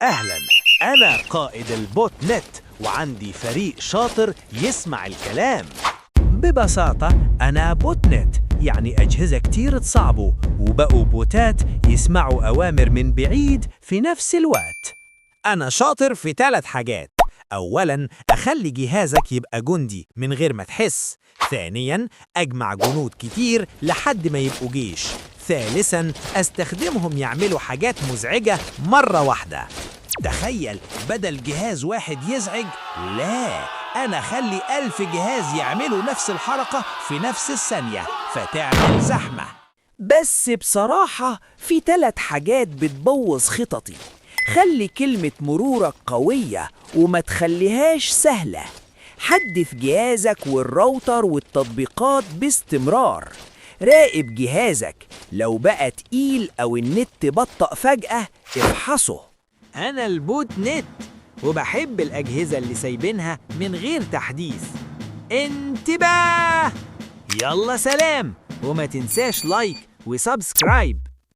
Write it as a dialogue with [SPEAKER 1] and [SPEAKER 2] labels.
[SPEAKER 1] أهلا، أنا قائد ال botnet وعندي فريق شاطر يسمع الكلام. ببساطة أنا botnet، يعني أجهزة كتير تصعبوا وبقوا بوتات يسمعوا أوامر من بعيد في نفس الوقت. أنا شاطر في 3 حاجات. أولاً، أخلي جهازك يبقى جندي من غير ما تحس. ثانياً، أجمع جنود كتير لحد ما يبقوا جيش. ثالثاً، أستخدمهم يعملوا حاجات مزعجة مرة واحدة. تخيل بدل جهاز واحد يزعج، لا، أنا أخلي 1000 جهاز يعملوا نفس الحركة في نفس الثانية، فتعمل زحمة.
[SPEAKER 2] بس بصراحة في 3 حاجات بتبوظ خططي. خلي كلمة مرورك قوية وما تخليهاش سهلة. حدث جهازك والراوتر والتطبيقات باستمرار. راقب جهازك، لو بقى تقيل أو النت بطأ فجأة افحصه.
[SPEAKER 1] أنا ال botnet وبحب الأجهزة اللي سايبينها من غير تحديث. انتباه! يلا سلام، وما تنساش like و subscribe.